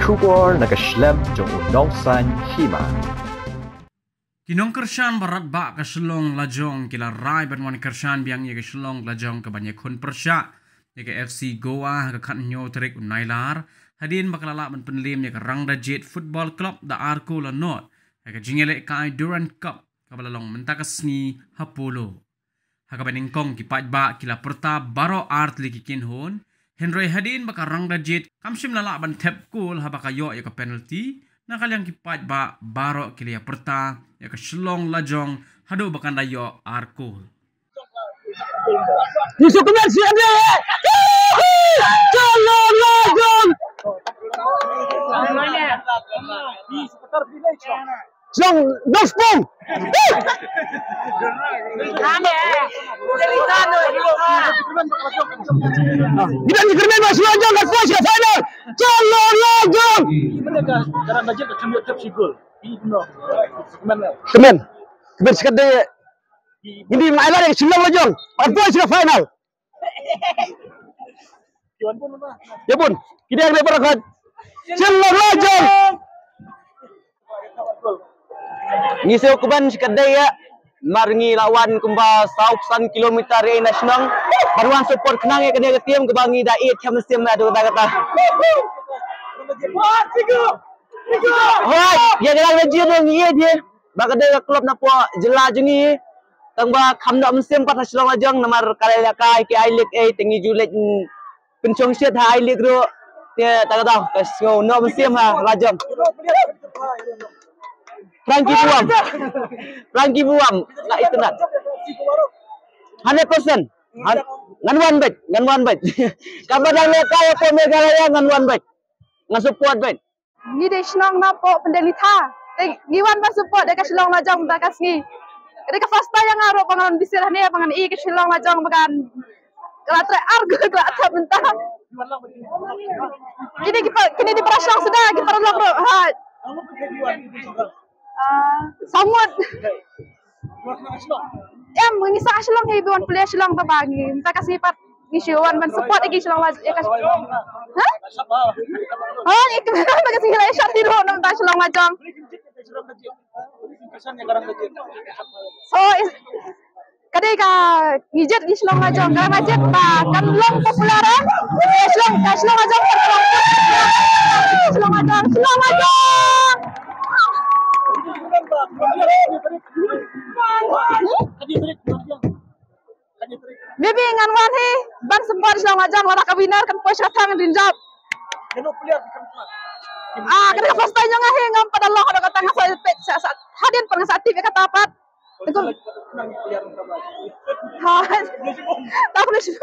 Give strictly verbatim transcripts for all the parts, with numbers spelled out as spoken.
Khubor na ka shlem jong u nongsan hima. Ki nongkyrshan barat ba ka Shillong Lajong ki la rai ban wan kyrshan biang ïa ka Shillong Lajong ka ban ïakhun pyrshah ïa ka F C Goa ha ka khathynñiew tarik u Nailar, hadien ba ka la lah ban pynliem ïa ka Rangdajied Football Club da ar kol la nod ha ka jingïalehkai Durand Cup kaba la long mynta ka sngi ha Polo. Ha kaba nyngkong ki paidbah ki la pyrta baroh ar tylli ki kynhun, hynrei hadien ba ka Rangdajied kam shym la lah ban thep kol haba ka ïoh ïa ka penalty, na ka liang ki paidbah baroh ki la ïa pyrta ïa ka Shillong Lajong haduh ba kan da ïoh ar kol. Yusuf Kemal siap dia. Shillong Lajong. Shillong Dospong. Kita ni kermen masih Lajong kan puas ke final. Shillong Lajong. Kemen. Kemen sikat dia. Hindi main lagi Shillong Lajong. Kan puas ke final. Ya bun, kita yang dapat rakat. Shillong Lajong. Ngi shu kuban shi kadei ya. Mar ngi la wan kumba saw san kilometer ïa na shnong. Ban wan support khnang ïa kane ka team kaba ngi da ïeit kham sim ïa kata kata. Hoi, ïa ka lang na jin ngi ïeit ïa. Ba ka dei ka klub na pdeng jylla jong ngi. Tang ba kham noh mynsiem pat ha Shillong Lajong namar ka la ïalehkai ki I-League, eh, te ngi ju leit, mm, pynshong shit ha I-League ruh. Te ta ka daw ka sngew noh mynsiem ha Lajong. Frankie Buam. Frankie Buam. Nga itynnad. Hundred percent. Han-, ngan wan beit, ngan wan beit. Kaba dang lehkai hapoh Meghalaya ngan wan beit. Ngan support beit. Ngi dei shnong na pdeng Pyndenglitha. Te ngi wan ban support ïa ka Shillong Lajong mynta ka sngi. Ka dei ka first time ïa nga ruh ba ngan bishar hangne ba ngan ïohi ka Shillong Lajong ba kan ka la trei ar kol ka la thep mynta. Kine ki pa-, kine ki para shong suda ki para lok ruh. Ha. Ah, sangat. Em, ngi sah Shillong hi, ngi wan pule Shillong, tang ba ngi mynta ka sngi pat ngi shu wan ban support ïa ki Shillong Lajong, ïa ka. Ha? Oh, ïa ka mynta ka sngi la shot hero na mynta Shillong Lajong. So, is, ka dei ka ngi jied ïa ki Shillong Lajong, ka ngi jied ba kan long popular, eh? Ka Shillong, ka Shillong Lajong, ka long popular. Shillong Lajong, Shillong Lajong. Maybe ngan wan hi ban support Shillong Lajong, lada ka winner kan poi sha thang rin jop. Ah, ka dei ka first time jong nga hi, ngam pat da long haduh katta, nga sa peit sa, sa, hadien pat nga sa tip ïa kata pat. Betul. Ha. Tak boleh sih.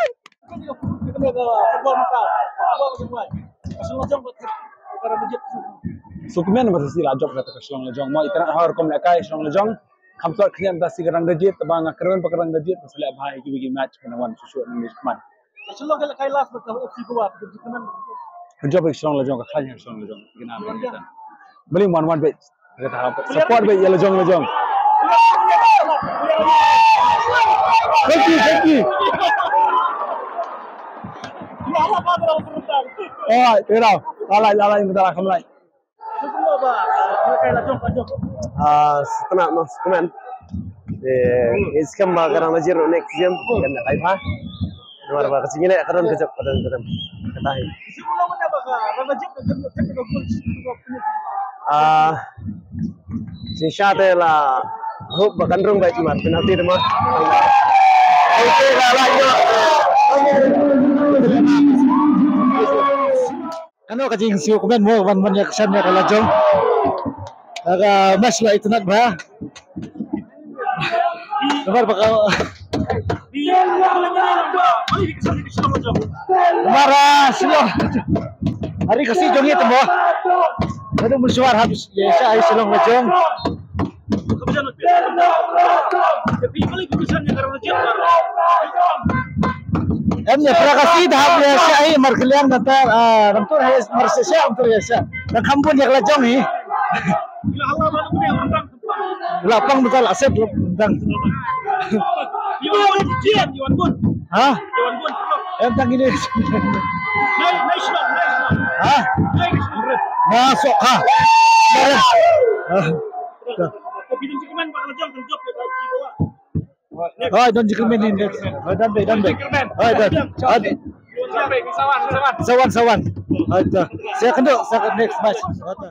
Sukmen ba sa shisha la jop kata ka Shillong Lajong, mo itynnad ha rukom lehkai Shillong Lajong. Kham sot khyndiat da shi ka Rangdajied, tang ba nga kyrmen ba ka Rangdajied ba sa leh bha ïa kiwei ki match ba nang wan shuh shuh nang ïa shikman. Ka Shillong ka lehkai last ba ka F C Goa, ka Shillong Lajong ka khlaiñ ha Shillong Lajong. Kina ba ngi tan. Beli wan wan beit. Kata hap support beit ïa Lajong, Lajong. Thank you, thank you. Oh, thank you. Lalai, lalai, minta lah, khamlai. Ah, sutna mas kumen. Eh, is kam ba ka Rangdajied next game kan da kai pha. Namar ba ka jingïaleh ka don ka jop, ka don, ka don. Kata hi. Ah, shisha te la hope ba kan rung beit namar penalty te mo. Okay, la la yo. Kano ka jingsngewkmen mo ban ban ïa ka shan ïa ka Lajong. Ka match la itynnad bha. Namar ba ka, namar, ah, Shillong. Ari ka si jong i te mo. Kadu mun shuar habis ïa sha ai Shillong Lajong. Em ïa pra ka si da hap ïa sha ai mar kylliang da ta, ah, ram tur hai mar sha sha ram tur ïa sha. Da kham bun ïa ka Lajong hi. La pang betul aset lu dang. Ha? Em tang ini. Ha? Na sok ha. Hai, don jingkyrmen ni. Hai, don be, don be. Hai, don. Hai. Sawan, sawan. Hai, don. Second, second next match. Hai, don.